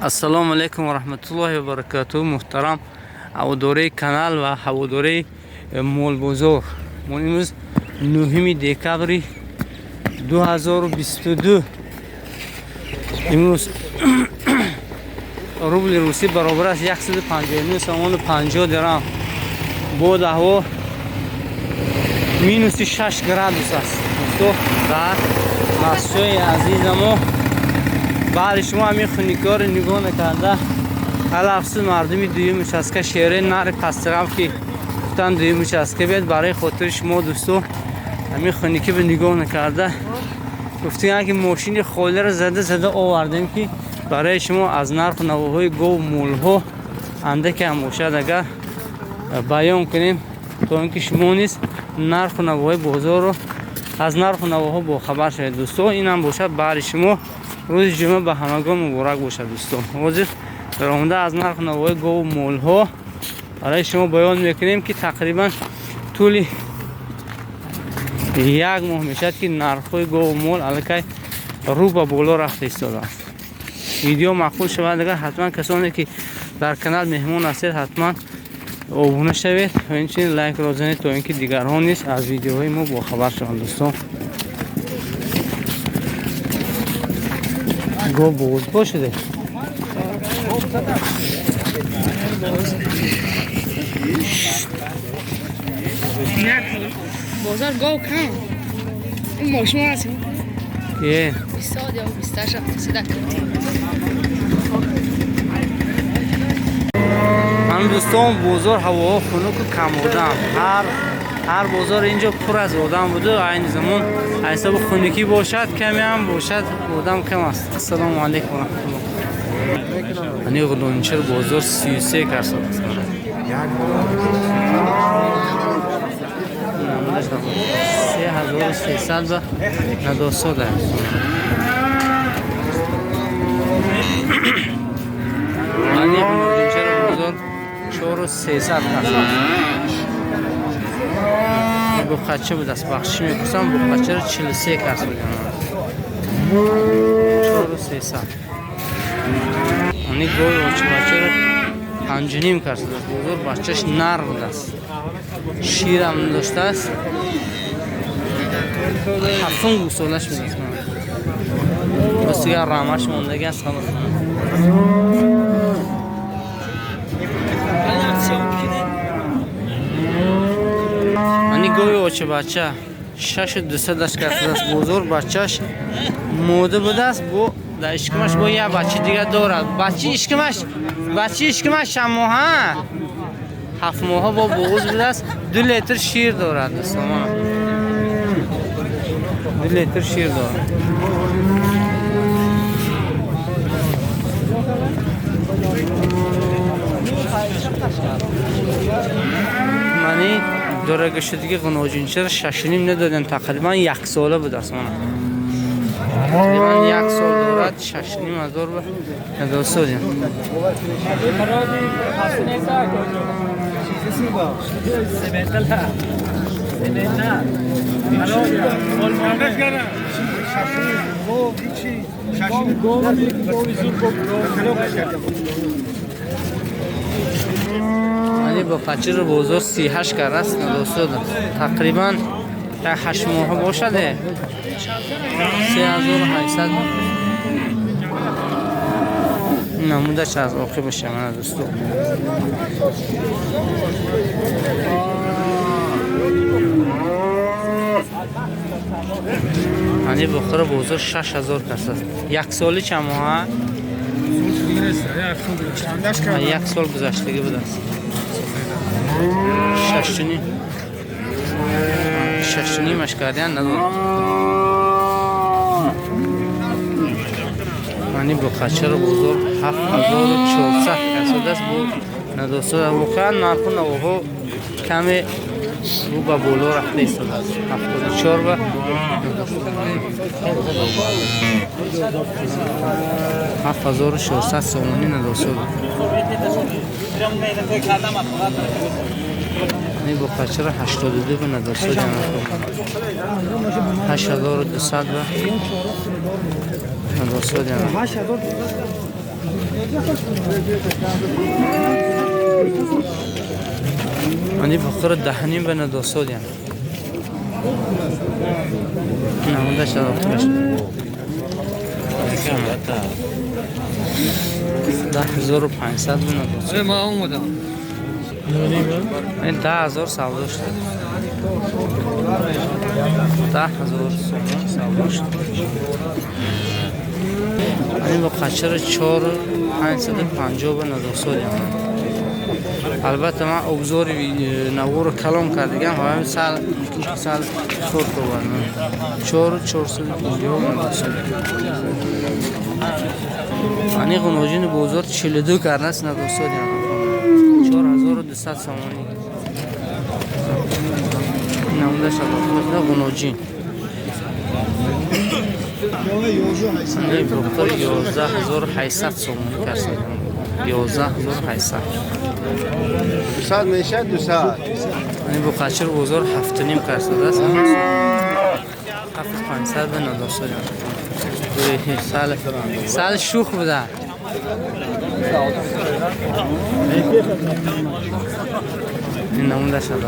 Ассалому алайкум ва раҳматуллоҳи ва баракатуҳ. Муҳтарам ҳаводораи канал ва ҳаводораи молбозор, мо имрӯз 9 декабри 2022. Имрӯз рубли русӣ баробар аст 159 сомону 50 дирам. Бод ҳаво минуси 6 градус аст. Дӯсто, дар масҷои азизамо баъди шумо ҳамин хунукиҳоро нигоҳ накарда, алафсӯз, мардуми дуюм участка шераи нари пастиғам ки гуфтан дуюм участка биёд, барои хотири шумо, дӯсто, ҳамин хунукӣ ба нигоҳ накарда, гуфтем ки мошини холиро зада зада овардем, ки барои шумо аз нарху навоҳои гов молҳо андаке ҳам бошад агар баён кунем, то ин ки шумо низ нарху навоҳои бозорро аз нарху навоҳо бохабар шавед. Дӯсто, инам бошад баҳри шумо. Рӯзи ҷумъа ба ҳамагон муборак бошад. Дӯсто, ҳозир даромада аз нарху навоҳои гову молҳо барои шумо баён мекунем, ки тақрибан тӯли як моҳ мешавад, ки нархҳои гову мол аллакай рӯ ба боло рафта истодааст. Видео маъқул шавад агар, ҳатман касоне ки дар канал меҳмон ҳастед, ҳатман обуна шавед ва инчунин лайкро занед, то ин ки дигарҳо низ аз видеоҳои мо бохабар шаванд. Дӯстон, гов бо шуде. Бозор гов кам. Ин мошин ҳаст. Е. 20 ё 28 сида. Ҳам дӯстон, бозор ҳавоҳо хунуку кам одам. Ҳар бозор инҷо пур аз одам буду, айни замон ҳисоби хунукӣ бошад, каме ҳам бошад, одам кам аст. Ассалому алайкум ва раҳматуллоҳ. Ани ғулончир бозор 33 кас аст. 3300 ба надосода. Ани ғулончир бозор 4300 кас аст. Буқача будааст, бахшиш мепурсам, буқачаро 43 кас будам. 4300. Ани гови очибачаро 5,5 кас будааст. Бозор бачаш нар будааст. Ширам доштааст. Ҳафтум гӯсолаш будааст. Боз дигар рамаш мондаги аст, халос. Ани гови очибача 6200 кас будааст. Бозор бачаш мода будааст, бо дар ишкамаш бо як бача дигар дорад. Бачи ишкамаш шамоҳа 7 моҳа бо буғуз будааст. 2 литр шир дорад, дӯстон. 2 литр шир дорад. Мани дорагашудиги ғуноҷинчаро 6,5 надодем, тақрибан як сола будааст. Мана тақрибан як сол дорад, 6,5 ҳазор ба надосодем. Ани бо қачиро бозор 38 кар аст, надосодам. Тақрибан як 8 моҳа бошад, 3800 намудаш аз оқиб боша, мана дӯсто. Ани бухоро бозор 6000 кас аст. Як соли чанд моҳа? Як сол гузаштагӣ будааст. 6,5 кардиан надонам. Ани буқачаро бозор 7400 кас будааст. Бо надосода воқеан нарху навоҳо каме рӯ ба боло рафта истодааст. 74 ба 7600 сомонӣ надосода. Ани буқачаро 82 ба надосода. 8200 ба надосода. Ани бухора 10.5 ба надосодям. Намуда шадохташ. 10,500 ба надосод. Ма омадам. Ин 10,000 савдо шуд. 10,000 сомон савдо шуд. Ани бо қачара 4,550 ба надосодям. Албатта ман обзори наворро калон кардагам, ҳамин сал сал хурд овардам. 4,450 надосод. Ани ғуноҷини бозор 42 кардаст надосодям. 4200 сомонӣ. Намуда шабақна ғуноҷин. Ани бухор 11,800 сомонӣ карсадам. 11,800. 200 мешад 200. Ани бухачир бозор 7.5 карсадааст. 7,500 ба надосодям. Сал сал шух буда. Ин намуда шадо.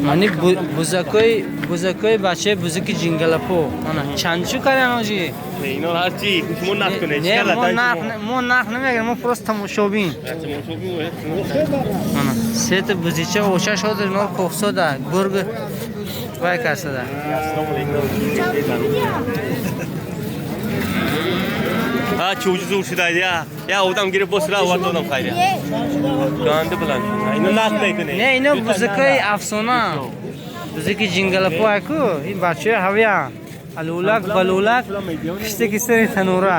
Мани бузакои бачаи бузаки ҷингалапо. Ана чанд чу кардан ҳоҷӣ? Не, ино ҳарчи шумо нарх кунед. Не, мо нарх намегирем, мо просто тамошобин. Ана сета бузича очаш ҳозир но кофсода, гург вай касада. А чӯҷи зур шуда я. Я одам гирифт босра овард додам хайр. Ганди буланд. Ино нарх мекунед. Не, ино бузакои афсона. Бузаки ҷингалапо аку, ин бачаи ҳавия. Алулак балулак киштаки сари танура.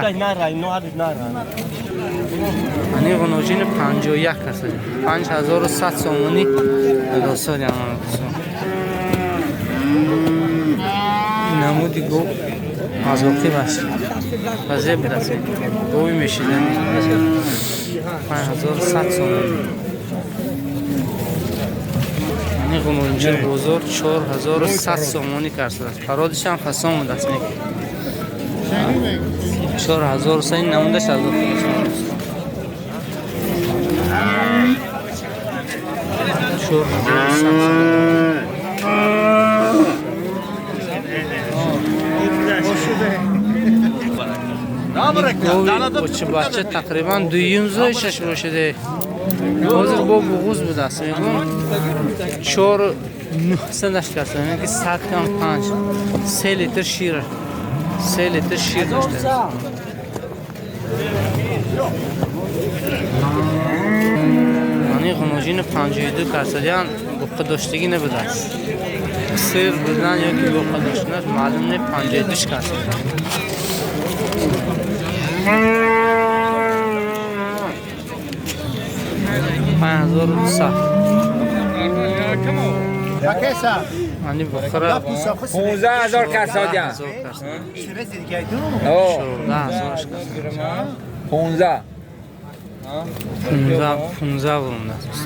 Ани ғуноҷини 51 каса. 5100 сомонӣ досодям. Намуди гов азоқи аст. Вазеб аст. Гови мешидани. 5100 сомонӣ. Ани ғуноҷин бозор 4100 сомонӣ карсадааст. Пародишам фасон будааст. 4100 намудаш азоқи аст. 4100 сомонӣ. Гови бача тақрибан дуюм зоишаш бошиде. Ҳозир бо буғуз будааст. Мегӯям 4,900 каса, яъне ки 100 кам 5. 3 литр шир. 3 литр шир доштааст. Ани ғуноҷини 52 касадиан буққа доштагӣ набудааст. Сир будан ё ки буққа доштанаш маълум не, 52 каса. 5200. Ани бухора 15,000 касодиан. 14,000 касодиан. 15 15 бурумдааст. 15,000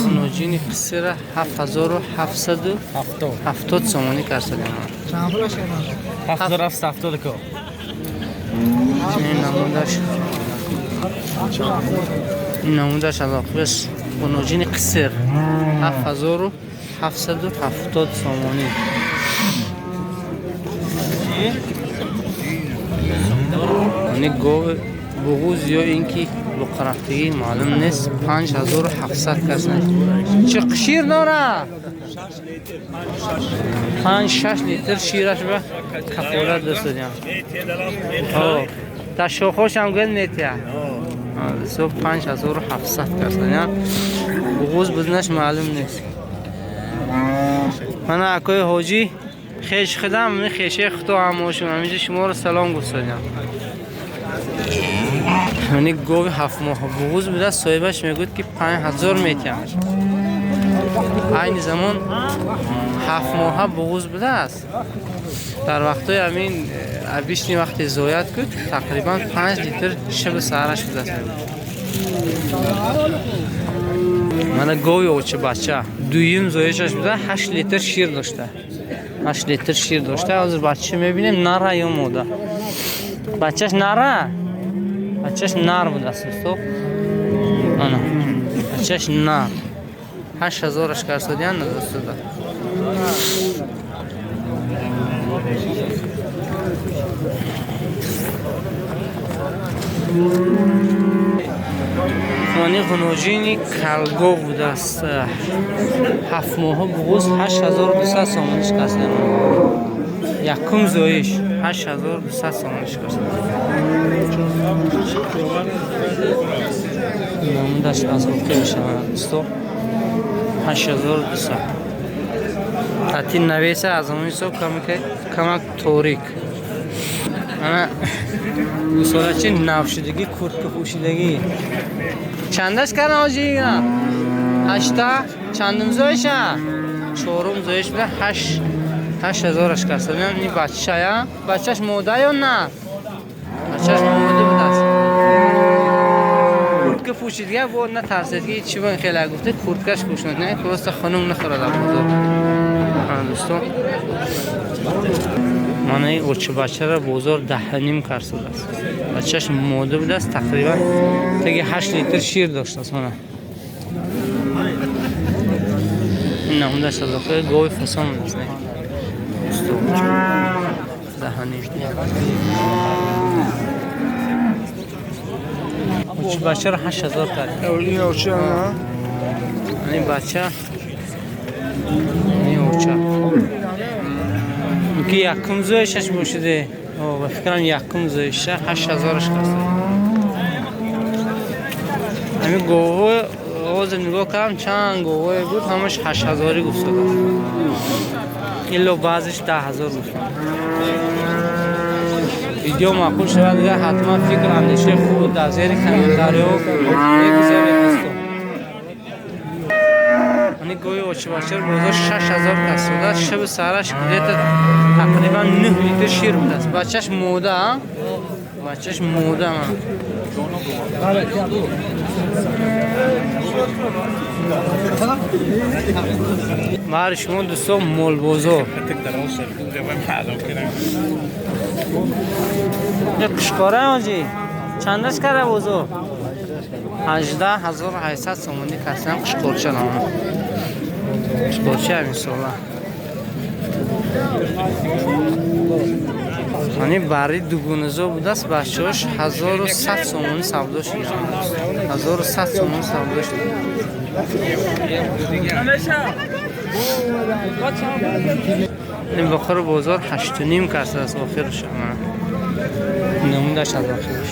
Ғуноҷини қисира 7770 сомонӣ карсадем. 7770 ко. Ин намудаш. Ин намудаш алоқбес ғуноҷини қисир 7770 сомонӣ. Ани гов буғуз ё ин ки буқарафтагӣ маълум нест. 5700 кас. Чӣ шир дорад? 5-6 литр шираш ба кафолат дастодям. Та шохошам гӯяд метия. 5700 кас. Буғуз буданаш маълум нест. Мана акои ҳоҷӣ хеш худам, хеше худо ҳамошум. Ҳаминҷо шуморо салом гуфтодям. Яъне гови 7 моҳ буғуз буда, соҳибаш мегӯяд ки 5000 метиҳам. Айни замон 7 моҳа буғуз будааст. Дар вақтҳои ҳамин обычный вақти зояд куд тақрибан 5 литр шиби саҳараш будааст. Мана гови очи бача дуюм зоишаш буда, 8 литр шир дошта. 8 литр шир дошта. Ҳозир бача мебинем нара ё мода. Бачаш нара? Бачаш нар будааст дӯсто. Ана бачаш нар. 8000 карсодиан дӯстода. Мани ғуноҷини калгов будааст. 7 моҳа буғуз 8200 сомонӣ шикастем. Якум зоиш 8200 сомонӣ шикастем. Намудаш аз охир мешавад дӯсто. 8200. Тати навеса аз он ҳисоб камак торик. Ана гусолачи навшудагӣ, куртка пӯшидагӣ. Чандаш кардам ҳоҷи ина? 8 чандум зоиша? Чорум зоиш буда 8000 кардам. Ин бачая, бачаш мода ё на? Бачаш мода будааст. Куртка пӯшидга бо натарсед ки чӣ бо хеле гуфта курткаш пӯшид, не просто хонум нахӯрад бозор. Дӯстон, мана ин очи бачаро бозор 10.5 карсудааст. Бачаш мода будааст, тақрибан теги 8 литр шир доштааст. Мана ин намудаш аз охири гови фасон будааст. 10.5. Очи бачаро 8000 кард. Ин бача, ин оча ки якум зоишаш бошиде. Ба фикрам якум зоиша 8000 каст. Ҳамин говҳо ҳозир нигоҳ кардам чанд говҳое буд, ҳамаш 8000 гуфтодааст. Илло баъзеш 10000 гуфтанд. Видео маъқул шавад дигар ҳатман фикр андешаи хуб дар зери комментариҳо мегузоред дӯстон. Ани гови очибачаро бозор 6000 кас додааст. Шиби сараш где-то тақрибан 9 литр шир будааст. Бачаш мода, бачаш мода. Баҳри шумо дӯстон молбозор. Қушқора ҳоҷӣ чандаш кара бозор? 18800 сомонӣ касам қушқорча нома. Қушқорча ҳамин сола. Ани бари дугуназо будааст, бачаҳош 1100 сомонӣ савдо шуданд. 1100 сомонӣ савдо шуданд. Ин бохири бозор 8.5 кас аст охираш. Намудаш аз охираш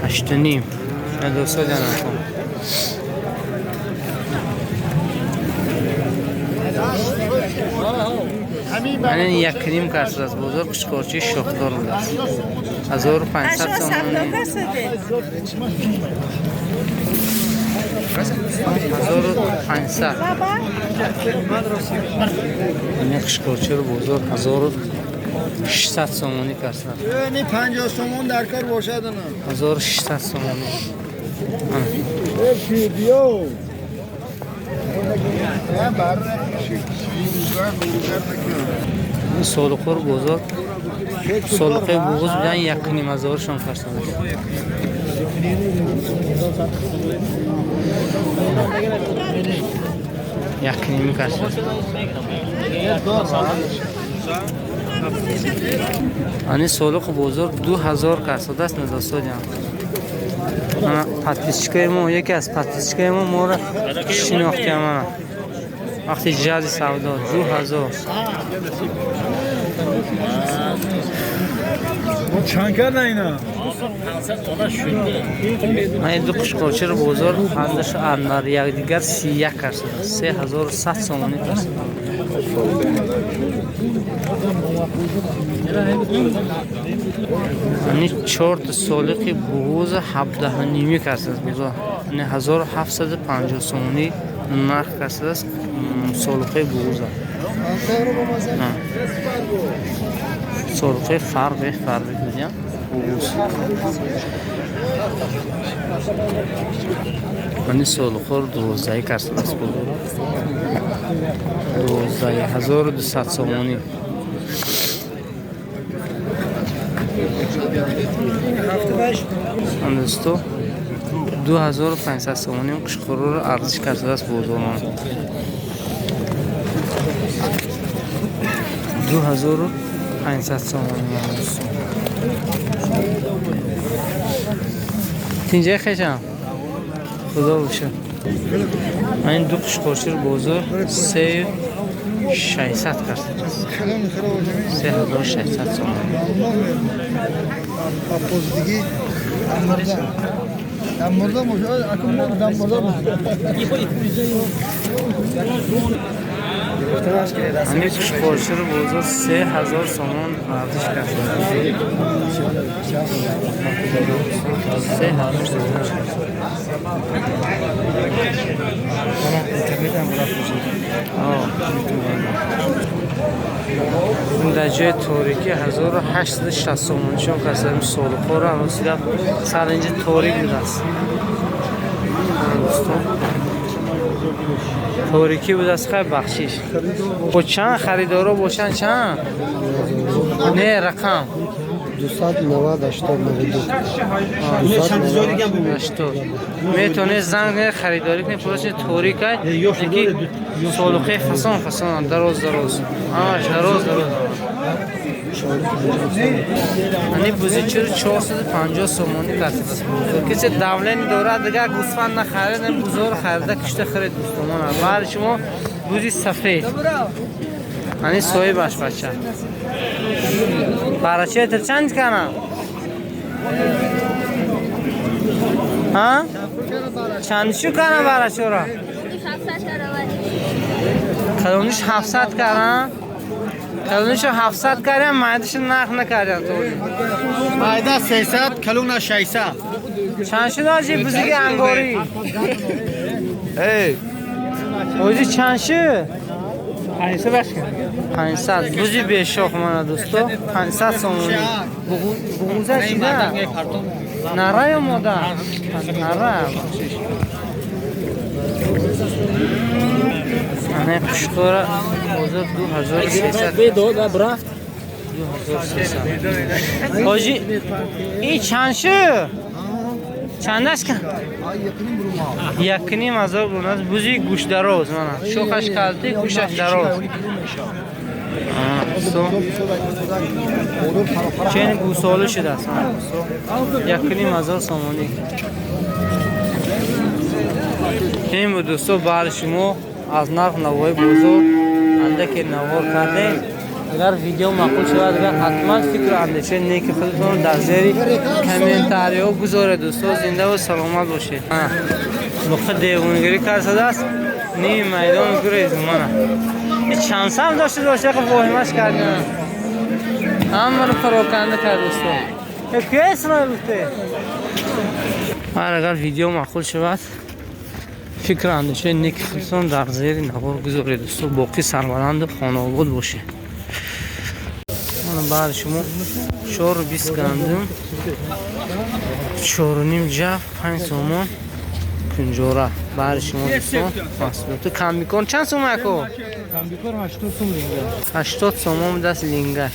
8.5. Дӯстон ҷанакон. Ана 1.5 кас аст бозор қушқорчии шохдор будааст. 1500 сомонӣ. 1500. Ана қушқорчиро бозор 1600 сомонӣ кас аст. 50 сомон дар кор бошад ана. 1600 сомонӣ. Солиқур бозор солиқаи буғуз будан 1.5 ҳазоршон кардааст. 1.5 кардааст. Ани солиқ бозор 2000 кардааст надостодиам. Подписчикаи мо, яке аз подписчикаи мо моро шинохтиам. Ана вақти ҷази савдо 2000. Чанд карда ина? Ман ду қушқорчиро бозор андаш андар якдигар 31 кардааст. 3100 сомонӣ кардааст. Ани 4 солиқи буғуз 17.5 кардааст бозор. Ани 1750 сомонӣ нарх кардааст солиқаи буғуза. Солуқи фарбеҳ фарбеҳ будям. Мани солуқор 12 карсадас бозор. 12200 сомонӣ. Дӯсто 2500 сомонӣ қушқурро арзиш кардааст бозорон. 2500 сомонӣ. Тинҷа хешам. Худо боша. Ман ду қушқурчир бозор 3600 кардааст. 3600 сомонӣ. Ҳамин қушқурчир бозор 3000 сомон арзиш кардааст. 3000 сомон. Дар ҷои торикӣ 1860 сомонишон касам солуқҳоро ҳанӯз гап сар инҷа торик будааст. Торикӣ будааст, хай бахшиш. Бо чанд харидоро бошанд чанд? Не, рақам. 290 92. 80. Метавонед занг занед харидорӣ кунед, пулаш торик ай, ки солуқи фасон фасон дароз дароз. Ҳамаш дароз дароз. Ани бузичиро 450 сомонӣ кардааст. Касе давлени дорад, дигар гӯсфанд нахарид, ин бузоро харида кишта хӯред дӯстонмон. Баъди шумо бузи сафед. Ани соҳибаш бача. Барача чанд кана? Ҳа? Чанд шу кана барачора? Калониш 700 кара? Калонишу 700 карям, майдашу нарх накардям то. Майда 300, калона 600. Чанд шуд ҳоҷи бузиги ангорӣ? Эй. Ҳоҷи чанд шуд? 500. 500. Бузи бешох мана дӯсто 500 сомонӣ. Буғуза чида? Нара ё мода? Нара. Ана қушқора ҳозир 2300. 2300. Ҳоҷи и чанд шуд? Чандаш кан? 1500 бурнааст. Бузи гӯшдароз мана. Шохаш калти, гӯшаш дароз. Чен гӯсола шудааст. 1500 сомонӣ. Ин буд дӯсто баҳри шумо аз нарх навои бозор андаке навор кардем. Агар видео маъқул шавад, агар ҳатман фикру андешаи неки худатонро дар зери комментариҳо гузоред. Дӯсто зинда ва саломат бошед. Луқа девонагирӣ кардааст, ними майдон гурез мана. Чанд сал дошта бошад, воҳимаш кардем. Ҳамаро пароканда кард дӯсто. Куя Исроил гуфте? Агар видео маъқул шавад, фикру андешаи неки худатон дар зери навор гузоред. Дӯсто боқӣ сарбаланду хонаобод бошед. Баъди шумо 4.20 гандум, 4.5 ҷав, 5 сомон кунҷора. Баъди шумо дӯстон маҳсулоти камбикор чанд сом яко? Камбикор 80 сом линга. 80 сомон будааст лингаш.